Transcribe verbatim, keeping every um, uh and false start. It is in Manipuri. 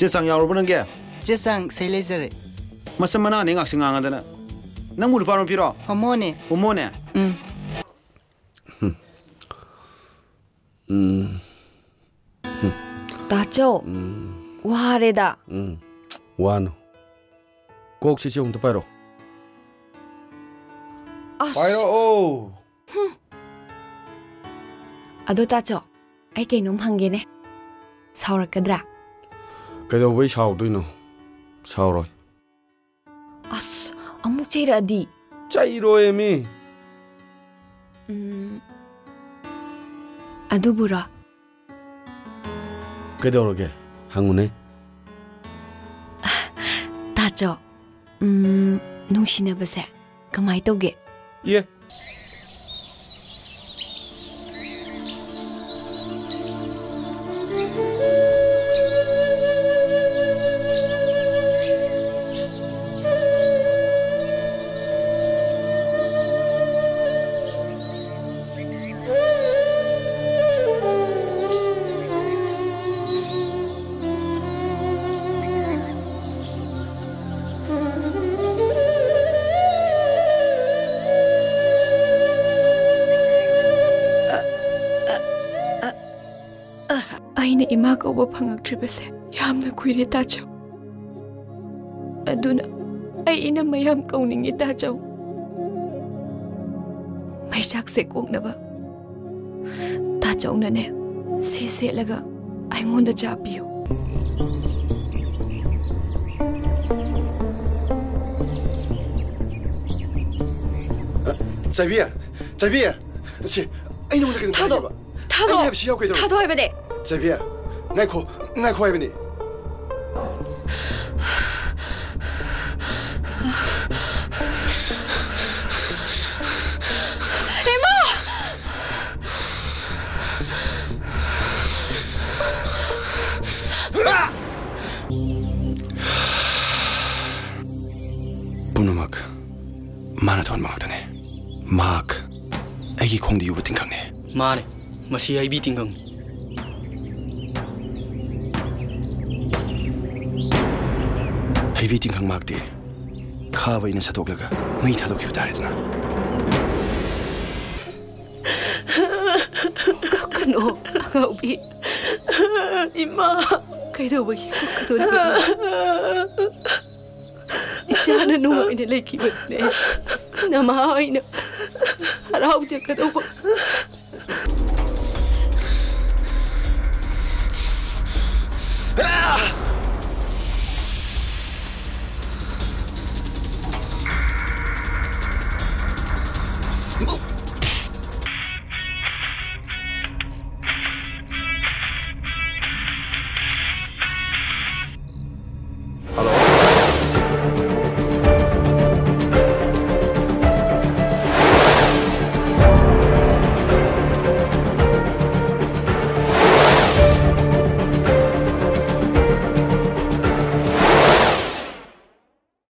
ꯆꯦ ꯆꯥꯡ ꯌꯥꯎꯔꯕꯣ ꯅꯪꯒꯤ? ꯆꯦ ꯆꯥꯡ ꯁꯩ ꯂꯩꯖꯔꯦ꯫ ꯃꯁꯝ ꯃꯅꯥꯅꯦ ꯉꯥꯛꯁꯪ ꯉꯥꯡꯉꯗꯅ꯫ ꯅꯪꯕꯨ ꯅꯨꯄꯥꯔꯣ ꯅꯨꯄꯤꯔꯣ? ꯍꯣꯃꯣꯅꯦ꯫ ꯍꯣꯃꯣꯅꯦ? ꯎꯝ꯫ ꯎꯝ꯫ ꯇꯥꯆꯧ, ꯎꯝ꯫ ꯋꯥꯔꯦꯗ꯫ ꯎꯝ꯫ ꯋꯥꯅꯨ꯫ ꯀꯣꯛꯁꯤ ꯁꯤ ꯑꯃꯨꯛꯇ ꯄꯥꯏꯔꯣ꯫ ꯑꯁ꯫ ꯄꯥꯏꯔꯛꯑꯣ꯫ ꯑꯗꯣ ꯇꯥꯆꯧ, ꯑꯩ ꯀꯩꯅꯣꯝ ꯍꯪꯒꯦꯅꯦ꯫ ꯁꯥꯎꯔꯛꯀꯗ꯭ꯔꯥ? ꯀꯩꯗꯧꯕꯩ ꯁꯥꯎꯗꯣꯏꯅꯣ? ꯁꯥꯎꯔꯣꯏ꯫ ꯑꯁ, ꯑꯃꯨꯛ ꯆꯩꯔꯛꯑꯗꯤ? ꯆꯩꯔꯣꯏꯃꯤ꯫ ꯎꯝ, ꯑꯗꯨꯕꯨꯔꯣ? ꯀꯩꯗꯧꯔꯒꯦ? ꯍꯪꯉꯨꯅꯦ꯫ ꯇꯥꯆꯧ, ꯎꯝ, ꯅꯨꯡꯁꯤꯅꯕꯁꯦ ꯀꯃꯥꯏ ꯇꯧꯒꯦ? ꯌꯦ꯫ ꯑꯩꯅ ꯏꯃꯥ ꯀꯧꯕ ꯐꯪꯉꯛꯇ꯭ꯔꯤꯕꯁꯦ ꯌꯥꯝꯅ ꯀꯨꯏꯔꯦ, ꯇꯥꯆꯧ꯫ ꯑꯗꯨꯅ ꯑꯩ ꯏꯅꯝꯃ ꯌꯥꯝ ꯀꯧꯅꯤꯡꯉꯤ, ꯇꯥꯆꯧ꯫ ꯃꯩꯆꯥꯛꯁꯦ ꯀꯣꯛꯅꯕ ꯇꯥꯆꯧꯅꯅꯦ, ꯁꯤ ꯁꯦꯠꯂꯒ ꯑꯩꯉꯣꯟꯗ ꯆꯥ ꯄꯤꯌꯨ꯫ ꯆꯥꯏꯕꯤ! ꯆꯥꯏꯕꯤ! ꯁꯤ, ꯑꯩ ꯅꯉꯣꯟꯗ ꯀꯩꯅꯣꯝꯇ ꯊꯥꯗꯣꯛ! ꯍꯥꯏꯒꯦꯕ꯫ ꯊꯥꯗꯣꯛ! ꯑꯩꯅ ꯍꯥꯏꯕꯁꯤ ꯌꯥꯎ ꯀꯩꯗꯧꯔꯒꯦ? ꯊꯥꯗꯣꯛ ꯍꯥꯏꯕꯅꯦ! ꯆꯥꯏꯕꯤ! ꯉꯥꯏꯈꯣ! ꯉꯥꯏꯈꯣ ꯍꯥꯏꯕꯅꯦ! ꯏꯃꯥ! ꯄꯨꯝꯅꯃꯛ ꯃꯥꯅ ꯊꯣꯟꯕ ꯉꯥꯛꯇꯅꯦ꯫ ꯃꯍꯥꯛ ꯑꯩꯒꯤ ꯈꯣꯡꯗ ꯌꯨꯕ ꯇꯤꯡꯈꯪꯅꯦ꯫ ꯃꯥꯅꯦ, ꯃꯁꯤ ꯍꯩꯕꯤ ꯇꯤꯡꯈꯪꯅꯤ꯫ ꯂꯩꯕꯤ ꯇꯤꯡꯈꯪ ꯃꯥꯛꯇꯤ ꯈꯥꯕ ꯑꯩꯅ ꯁꯠꯇꯣꯛꯂꯒ ꯃꯩ ꯊꯥꯗꯣꯛꯈꯤꯕ ꯇꯥꯔꯦꯗꯅ꯫ ꯀꯞꯀꯅꯣ ꯑꯉꯥꯎꯕꯤ꯫ ꯏꯃꯥ꯫ ꯀꯩꯗꯧꯕꯒꯤ ꯀꯞꯀꯗꯣꯔꯤꯕꯅꯣ? ꯏꯆꯥꯅ ꯅꯨꯡꯉꯥꯏꯅ ꯂꯩꯈꯤꯕꯅꯦ꯫ ꯅꯃꯥ ꯑꯩꯅ ꯍꯔꯥꯎꯖꯒꯗꯧꯕ꯫